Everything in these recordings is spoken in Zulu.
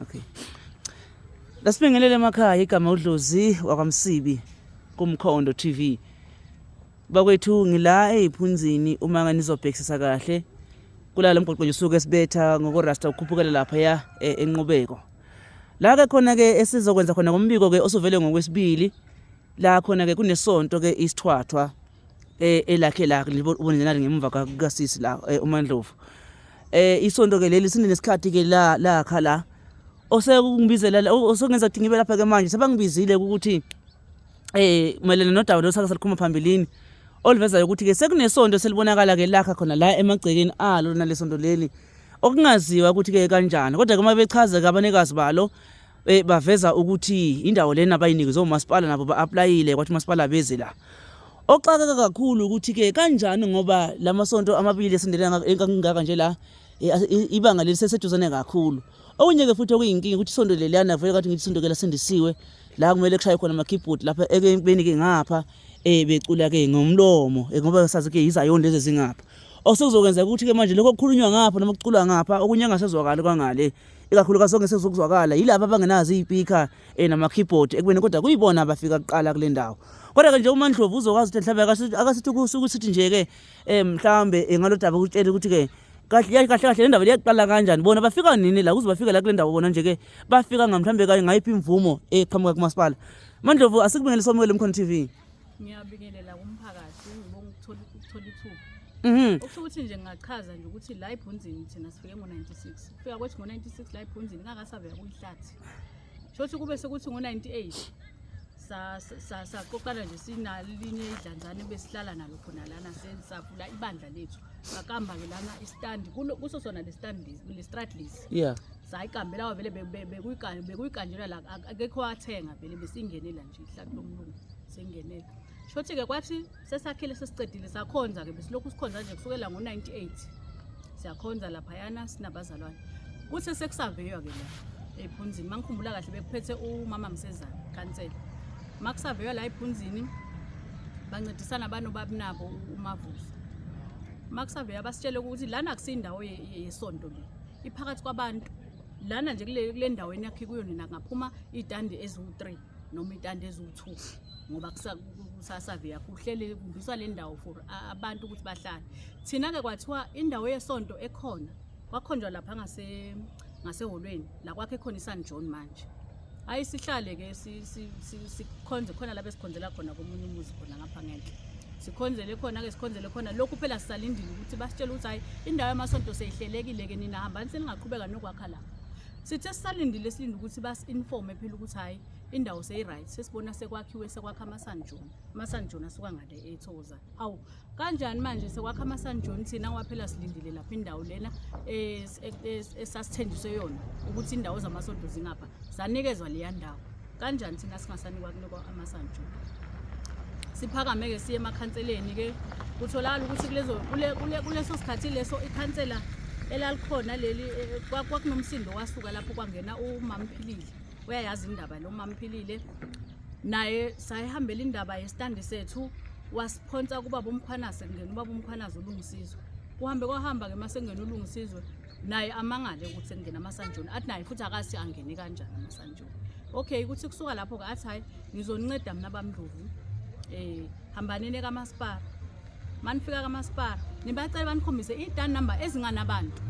Okay. Lasibingelele emakhaya, igama uDlozi wakwaMsibi kuMkhondo TV. Bakwethu, ngila eziphunzini, uma nizobhekisisa kahle kulala mgwaqo nje usuke esibetha ngokorasta ukhuphukela lapha ya enqubeko. La ke khona ke esizokwenza khona ngombiko ke osuvele ngokwesibili, la khona ke kunesonto ke isithwathwa elakhe la ubone nje ngemuva kasisi la uMandlovu. Isonto ke leli sinesikhathi ke la lakha la osekungibizela, osekungenza ukuthi ngibe lapha ke manje, sebangibizile ukuthi mayelana nodaba lo sake salikhuluma phambilini oluvezayo ukuthi ke sekunesonto selibonakala ke lakha khona la emagcekeni alo nalesonto leli, okungaziwa ukuthi ke kanjani. Kodwa ke uma bechaza ke abanikazi balo, baveza ukuthi indawo lena abayinikezwe umasipala, nabo ba-applyile, kwathi umasipala beze la. Oxakeka kakhulu ukuthi ke kanjani, ngoba lamasonto amabili esondelene kangaka nje la, ibanga leli seseduzane kakhulu. Okunye ke futhi okuyinkinga ukuthi isonto leliyana vele kathi ngithi isonto ke lasindisiwe, la kumele kushaye khona ama-keyboard lapha, ekubeni ke ngapha becula ke ngomlomo, ngoba sazi ke izayoni lezi ezingapha, osekuzokwenza ukuthi ke manje lokho okukhulunywa ngapha noma kuculwa ngapha okunye angasezwakali kwangale, ikakhulukazi ongesezokuzwakala yilaba abangenazo iy'pikha nama-keyboard, ekubeni kodwa kuyibona abafika kuqala kule ndawo. Kodwa-ke nje uMandlovu uzokwazi ukuthi mhlawumbe akasithi ukuthi nje-ke mhlawumbe ngalo daba ukutshela ukuthi-ke kahle kahle kahle le ndaba liyaqala kanjani, bona bafika nini la, ukuze bafike la kule ndawo, bona nje-ke bafika mhlawumbe ngayiphi imvumo eqhamuka kumasipala. Mandlovu, asikubingele, somukele Mkhondo TV. Ngiyabingelela kumphakathi, ngibonga ukuthola ithuba. Okusho ukuthi nje ngingachaza nje ukuthi la eBhunzini thina sifike ngo-96. Kufika kwethu ngo-96 la eBhunzini ngakasavela kuyihlathi. Shothi kube sekuthi ngo-98 saqoqana nje sinalinye idlanzane besihlala nalo khona lana, savula ibandla lethu, sakamba-ke lana istandi kuso sona le stand le strat lesi. Sayikambela vele, bekuyikanjelwa la, akekho wathenga vele, besingenela nje ihlathi lomlungu singenela. Shothi-ke kwathi sesakhile, sesicedile, sakhonza-ke, besilokhu sikhonza nje kusukela ngo-98, siyakhonza laphayana sinabazalwane. Kuthe sekusaveywa-ke la ephunzini, uma ngikhumbula kahle bekuphethe umama Msezane, khansela. Uma kusaveywa la ephunzini bancedisana banobabinabo uMavuso. Uma kusaveywa basitshele ukuthi lana akusindawo yesonto le, iphakathi kwabantu lana nje kule ndawo enakhe kuyo nina kungaphuma iy'tandi eziwu-3 noma iy'tandi eziwu-2, ngoba kusasaveya kuhlele kumbiswa le ndawo for abantu ukuthi bahlale. Thina-ke kwathiwa indawo yesonto ekhona kwakhonjwa lapha ngasehholweni la kwakhe khona iSan John manje. Hayi, sihlale-ke sikhonze khona lapho esikhonzela khona komunye umuzi khona ngapha ngenhla, sikhonzele khona-ke, sikhonzele khona lokhu phela sisalindile ukuthi basitshele ukuthi hhayi, indawo yamasonto seyihlelekile-ke, nina hambani seningaqhubeka nokwakha lapho. Sithe sisalindile, silinde ukuthi basi-informe phela ukuthi hhayi, indawo seyi-right, sesibona sekwakhiwe, sekwakha amaSan John. AmaSan John asuka ngale eThokozana. Hawu, kanjani manje sekwakha amaSan John, thina ngoba phela silindile lapha indawo lena esasithenjiswe yona ukuthi indawo zamasonto zingapha, sanikezwa leya ndawo, kanjani thina singasanikwa kunikwa amaSan John? Siphakame-ke siye emakhanseleni-ke, kutholakala ukuthi kuleso sikhathi leso ikhansela elalikhona leli, kwakunomsindo wasuka lapho kwangena uMamphilile, uyayazi indaba lo Mamphilile, naye sayihambela indaba yesitandi sethu, wasiphonsa kubaba uMkhwanazi, kungena ubaba uMkhwanazi uLungisizwe. Kuhambe kwahamba-ke, uma sekungena uLungisizwe naye amangale ukuthi sekungena amasanjoni, athi naye futhi akasi angene kanjani amasanjoni. Okay, kuthi kusuka lapho-ke athi hhayi, ngizoninceda mina bamndlovu, hambanini kamasipala, manifika kamasipala nibacele banikhombise i-dan number ezinganabantu,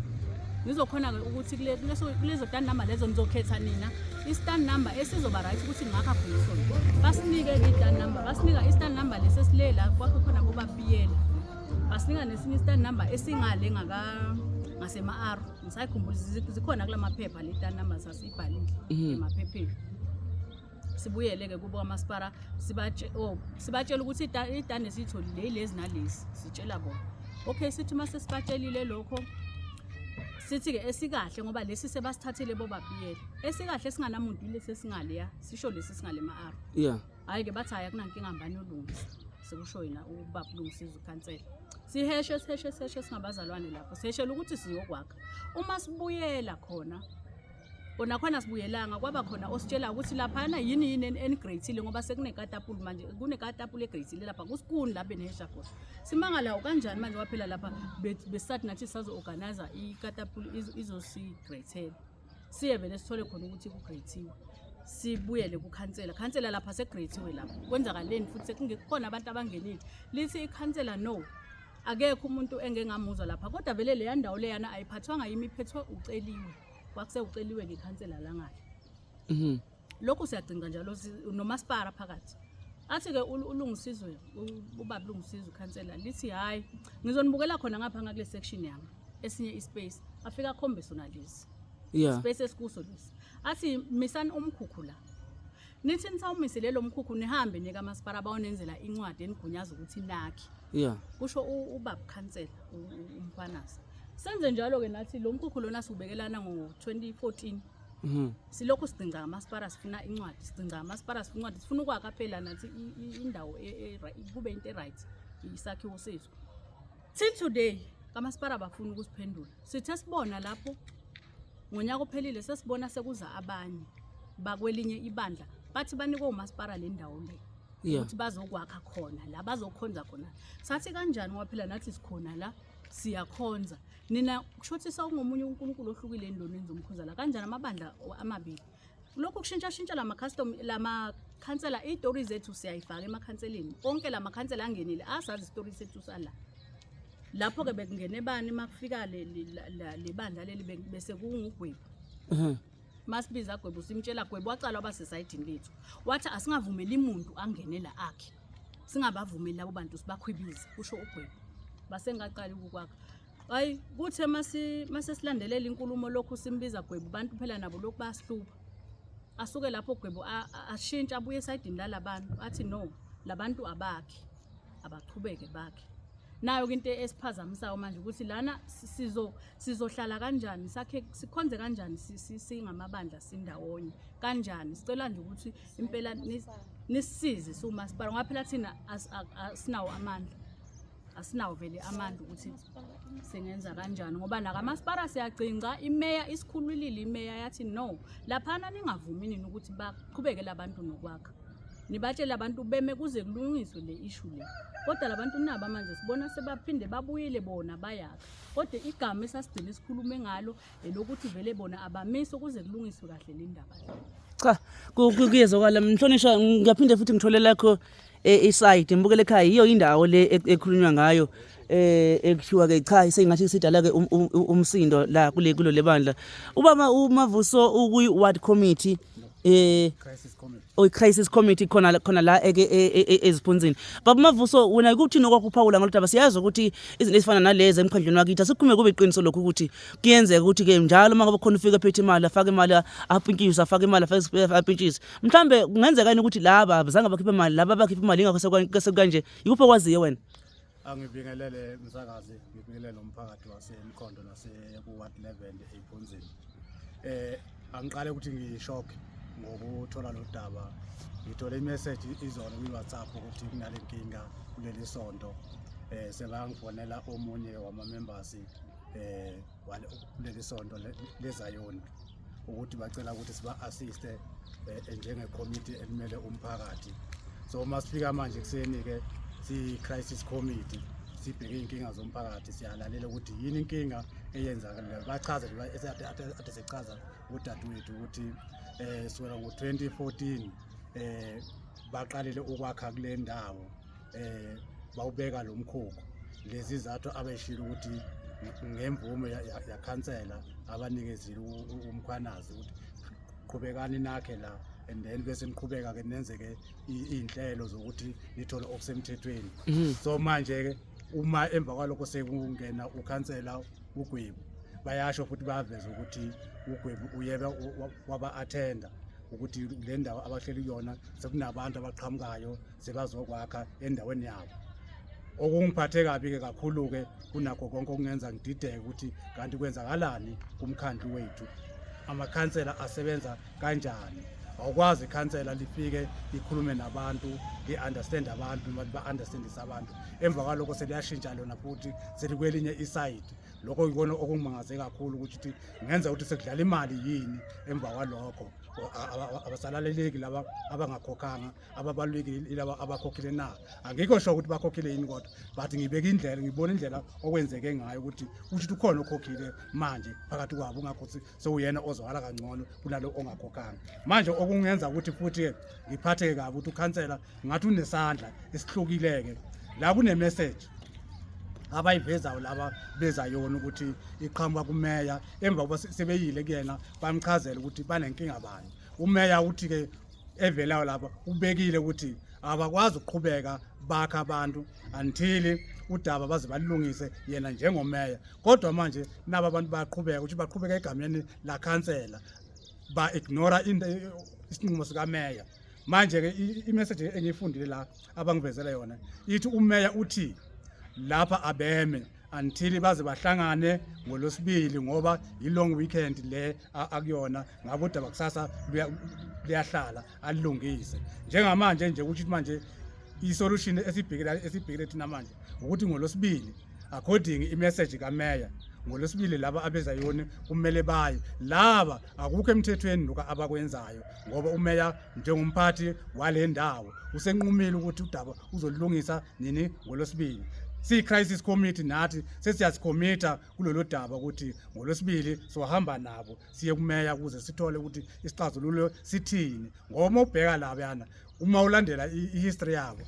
nizokhona-ke ukuthi kulezo dan number lezo nizokhetha nina i-stand number esizoba right ukuthi ngakha khona isonto. Basinike-ke i-dan number, basinika i-stand number lesi esile la kwakho khona bobabiyela, basinika nesinye i-stand number esingale ngasema-aro, ngisayikhumbula, zikhona kula maphepha le dan number sasiyibhalile emaphepheni. Sibuyele-ke kubo kamasipala, sibatshela ukuthi idane esiyitholile yilezi nalezi, sitshela bona. Okay, sithi uma sesibatshelile lokho, sithi-ke esikahle ngoba lesi sebasithathile bobabiyela, esikahle esinganamuntu yilesi esingaleya, sisho lesi singale ma-aro. Hhayi-ke, bathi hhayi, akunankinga, hambani yolungisa, sekusho yena ubaba uLungisizwe ukhansela. Siheshe siheshe siheshe singabazalwane lapho, siheshela ukuthi siyokwakha. Uma sibuyela khona kona khona sibuyelanga, kwaba khona ositshela ukuthi laphana yini yini enigreyithile, ngoba sekunekatapuli manje, kunekatapuli egreyithile lapha kusikuni la benehesha khona. Simangala kanjani manje waphela lapha besathi nathi sazo-organize ikatapuli izosigreyithela. Siye vele sithole khona ukuthi kugreyithiwe, sibuyele kukhansela. Khansela, lapha segreyithiwe, lapha kwenzakaleni futhi sekukhona abantu abangenile? Lithi ikhansela, no, akekho umuntu engengamuzwa lapha, kodwa vele leya ndawo leyana ayiphathwanga yimi, iphethwe uCeliwe. KwakusewuCeliwe-ke ikhansela langale. Lokhu siyagcinga njalo nomasipala phakathi. Athi-ke uLungisizwe, ubaba Lungisizwe ukhansela, lithi hhayi, ngizonibukela khona ngapha ngakule section yami esinye ispace. Afike akhombe sona lesi space esikuso lesi, athi misani umkhukhu la. Nithi nisawumise lelo mkhukhu, nihambe niye kamasipala, bawonenzela incwadi enigunyaza ukuthi nakhe. Kusho ubaba khansela uMkhwanazi. Senze njalo-ke nathi. Lo mkhukhu lona siwubekelana ngo-2014. Silokhu sigcinga kamasipala sifuna incwadi, sigcinga kamasipala sifuna incwadi, sifuna ukwakha phela nathi indawo kube into e-right, isakhiwo sethu. Till today kamasipala bafuna ukusiphendula. Sithe sibona lapho ngonyaka ophelile, sesibona sekuza abanye bakwelinye ibandla, bathi banikwe umasipala le ndawo le ukuthi bazokwakha khona la, bazokhonza khona. Sathi kanjani, ngoba phela nathi sikhona la, siyakhonza. Nina kusho ukuthi sewungomunye uNkulunkulu ohlukile lo nenza umkhonza la? Kanjani amabandla amabili? Lokhu kushintshashintsha lama-custom, lamakhansela, iy'tori zethu siyayifaka emakhanseleni onke. La makhansela angenile asazi isitori sethu sala. Lapho-ke bekungene bani uma kufika le bandla leli? Bese kunguGwebu. Masibiza Gwebu, simtshela Gwebu, wacala waba sesayidini lethu, wathi asingavumeli muntu angene la akhe, singabavumeli labo bantu, sibakhwibize, kusho uGwebu. Basengaqali ukukwakha. Hayi, kuthe mase silandelela inkulumo, lokhu simbiza Gwebu, bantu phela nabo lokhu bayasihlupha. Asuke lapho Gwebu, ashintshe, abuye esayidini lalabantu, athi no, labantu abakhe, abaqhubeke bakhe. Nayo ke into esiphazamisayo manje ukuthi lana sizohlala kanjani, sakhe, sikhonze kanjani, singamabandla sindawonye kanjani? Sicela nje ukuthi impela nisisize siwumasipala, ngoba phela thina asinawo amandla, asinawo vele amandla ukuthi singenza kanjani, ngoba nakamasipala siyagcinca. Imeya isikhululile, imeya yathi no, laphana ningavumi nini ukuthi baqhubeke labantu nokwakha, nibatshele abantu beme kuze kulungiswe le issue le. Kodwa labantu naba manje sibona sebaphinde babuyile bona bayakha, kodwa igama esasigcine sikhulume ngalo elokuthi vele bona abamise ukuze kulungiswe kahle le ndaba le. Cha, kuyezwakala mhlonishwa. Ngiyaphinde futhi ngithole lakho iside ngibukele ekhaya, yiyo indawo le ekhulunywa ngayo ekuthiwa ke cha, sengathi sidala ke umsindo la kule kulo lebandla. Ubaba uMavuso ukuyi ward committee Crisis committee. Oyi crisis committee khona khona la eke eziphunzini. Baba Mavuso, wena kuthini okwakuphawula ngalo daba? Siyazi ukuthi izinto ezifana nalezi emkhandlweni wakithi, asikhume kube iqiniso lokhu ukuthi kuyenzeka ukuthi ke njalo uma ngabe khona ufika ephethe imali, afake imali, apintshise, afake imali, afake, apintshise. Mhlambe kungenzeka yini ukuthi laba abazange bakhiphe imali, laba bakhiphe imali, ingakho sekanje? Ikuphi okwaziyo wena? Angibingelele msakazi, ngibingelele umphakathi waseMkhondo nase-Ward 11 ePhunzini. Angiqale ukuthi ngishock ngokuthola lo daba. Ngithole imessage izolo kwi-WhatsApp ukuthi kunale nkinga kuleli sonto. Sebangifonela omunye wama members kuleli sonto lezayoni ukuthi bacela ukuthi siba assist njenge committee elimele umphakathi. So uma sifika manje kuseni ke si crisis committee, sibheke iy'nkinga zomphakathi, siyalalela ukuthi yini inkinga eyenzakala. Bachaze nje, ade sechaza udadewethu ukuthi sukela ngo-2014 baqalile ukwakha kule ndawo, bawubeka lo mkhukhu. Lezi zathu abayishilo ukuthi ngemvume yakhansela abanikezile uMkhwanazi ukuthi qhubekani nakhe la, and then bese niqhubeka ke nenze-ke iy'nhlelo zokuthi nithole okusemthethweni. So manje-ke uma emva kwalokho sekungena ukhansela uGwebu, bayasho futhi bayaveza ukuthi uGwebu uyebe waba-attenda ukuthi le ndawo abahleli kuyona sekunabantu abaqhamukayo sebazokwakha endaweni yabo. Okungiphathe kabi-ke kakhulu-ke kunakho konke, okungenza ngidideke ukuthi kanti kwenzakalani kumkhandlu wethu, amakhansela asebenza kanjani? Awukwazi ikhansela lifike likhulume nabantu, li-understand abantu noma ba-understandise abantu, emva kwalokho seliyashintsha lona futhi selikwelinye isayidi. Lokho yikona okungimangaze kakhulu ukuthi ngenza ukuthi sekudlala imali yini emva kwalokho. Abasalaleleki laba abangakhokhanga, ababalulekile ilaba abakhokhile na? Angikho sure ukuthi bakhokhile yini, kodwa but ngibeka indlela, ngibona indlela okwenzeke ngayo ukuthi kusho ukuthi ukhona okhokhile manje phakathi kwabo, ungakho sewuyena ozwakala kangcono kunalo ongakhokhanga. Manje okungenza ukuthi futhi ngiphatheke kabi ukuthi ukhansela ngathi unesandla esihlukile-ke la kune-message abayivezayo laba beza yona ukuthi iqhamuka kumeya emva kokuba sebeyile kuyena bamchazela ukuthi banenkinga bani. Umeya uthi-ke evelayo lapha ubekile ukuthi abakwazi ukuqhubeka bakha abantu until udaba baze balulungise yena njengomeya. Kodwa manje naba abantu bayaqhubeka ukuthi baqhubeka egameni lakhansela, ba-ignora isinqumo sikameya. Manje-ke i-message engiyifundile la abangivezela yona ithi umeya uthi lapha abeme until baze bahlangane ngolwesibili, ngoba i-long weekend le akuyona, ngabe udaba kusasa luyahlala alilungise. Njengamanje nje kusho ukuthi manje i-solution esibhekile thina manje ukuthi ngolwesibili, according i-message kameya, ngolwesibili laba abezayoni kumele baye laba. Akukho emthethweni lokhu abakwenzayo, ngoba umeya njengomphathi wale ndawo usenqumile ukuthi udaba uzolungisa nini, ngolwesibili. Siyi-crisis committee nathi sesiyazikhomitha kulolu daba ukuthi ngolwesibili sohamba nabo siye kumeya ukuze sithole ukuthi isixazululo sithini, ngoba uma ubheka labayana, uma ulandela i-history yabo,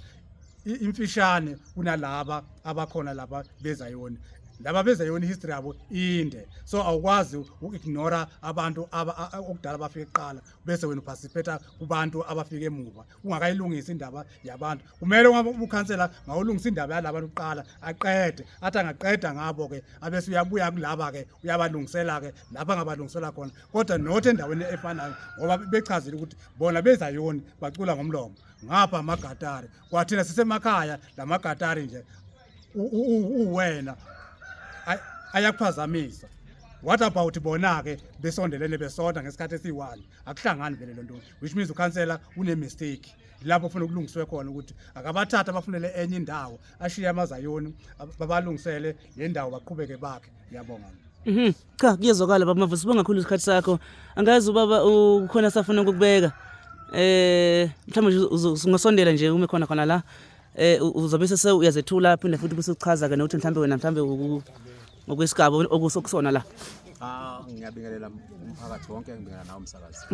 imfishane kunalaba abakhona lapha bezayoni. Laba bezayoni history yabo inde, so awukwazi uku-ignora abantu okudala bafike kuqala bese wena uparticipate kubantu abafike emuva ungakayilungisi indaba yabantu. Kumele ungabe ukhansela ngawulungisa indaba yalaba kuqala, aqede, athi angaqeda ngabo-ke abese uyabuya kulaba-ke, uyabalungisela-ke lapha angabalungisela khona, kodwa not endaweni efanayo, ngoba bechazile ukuthi bona bezayoni bacula ngomlomo, ngapha amagatari kwathina sisemakhaya. Lamagatari nje uwena ayakuphazamisa. What about bona-ke besondelene besonta ngesikhathi esiyi-one? Akuhlangani vele lo nto, which means ukhansela une-mistake lapho ufuna ukulungiswe khona ukuthi akabathathe abafunele enye indawo, ashiye amazayoni, babalungisele le ndawo, baqhubeke bakhe. Ngiyabonga. Cha, kuyezwakala baba Mavuso, sibonga kakhulu isikhathi sakho. Angazi ubaba ukhona safuna ukukubeka. Mhlawumbe nje ungasondela nje ume khona khona la. Uzobe sese uyazethula phinde futhi bese uchaza ke nokuthi mhlawumbe wena mhlawumbe ngokwesigaba okusokusona la. Cha, ngiyabingelela umphakathi wonke, ngibingelela nawe umsakazi.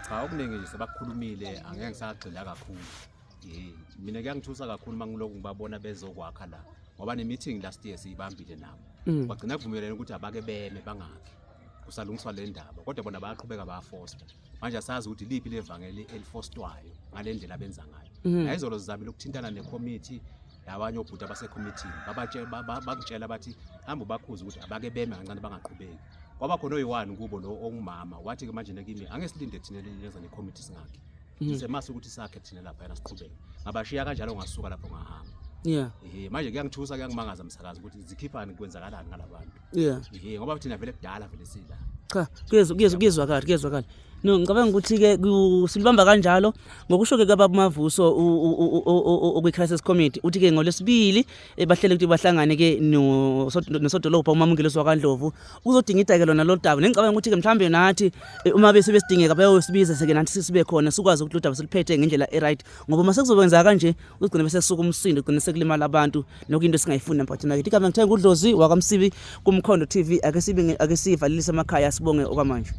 Cha, okuningi nje sebakukhulumile, angeke ngisagxila kakhulu. Mina kuyangithusa kakhulu uma ngilokhu ngibabona bezokwakha la, ngoba ne-meeting last year siyibambile nabo. Kwagcina kuvumelene ukuthi abake beme bangakhi kusalungiswa le ndaba, kodwa bona bayaqhubeka bayafosta. Manje asazi ukuthi liphi levangeli elifostwayo ngale ndlela abenza ngayo. Nayizolo sizamile ukuthintana nekhomithi yabanye obhuti abasekhomithini, bakutshela bathi hamba ubakhuze ukuthi abake beme kancane bangaqhubeki. Kwaba khona oyi-one kubo lo ongumama wathi-ke manje nekimi angeke silinde thina leza nekhomithi singakhi. Semase ukuthi sakhe thina lapha yena siqhubeke. Ngabashiya kanjalo, ngasuka lapho ngahamba. Manje kuyangithusa, kuyangimangaza msakazi ukuthi zikhiphani, kwenzakalani ngalabantu. Ngoba thina vele kudala vele sila. Cha, kuyezwakala, kuyezwakala. No, ngicabanga ukuthi ke silibamba kanjalo ngokusho ke kababa Mavuso okwi-crisis committee, uthi ke ngolwesibili bahlele ukuthi bahlangane ke nosodolobha uMamukelo wakaNdlovu uzodingida ke lona lolu daba. Nengicabanga ukuthi ke mhlawumbe nathi uma bese besidingeka bayosibiza seke nathi sibe khona sikwazi ukuthi lo daba siliphethe ngendlela e-right, ngoba uma sekuzokwenza kanje uzogcina bese kusuka umsindo, ugcine sekulimala abantu, nokuyinto esingayifuni emphakathini wakithi. Igama ngithenga uDlozi wakaMsibi kuMkhondo TV. Ake sibe ake sivalelise emakhaya, sibonge okwamanje.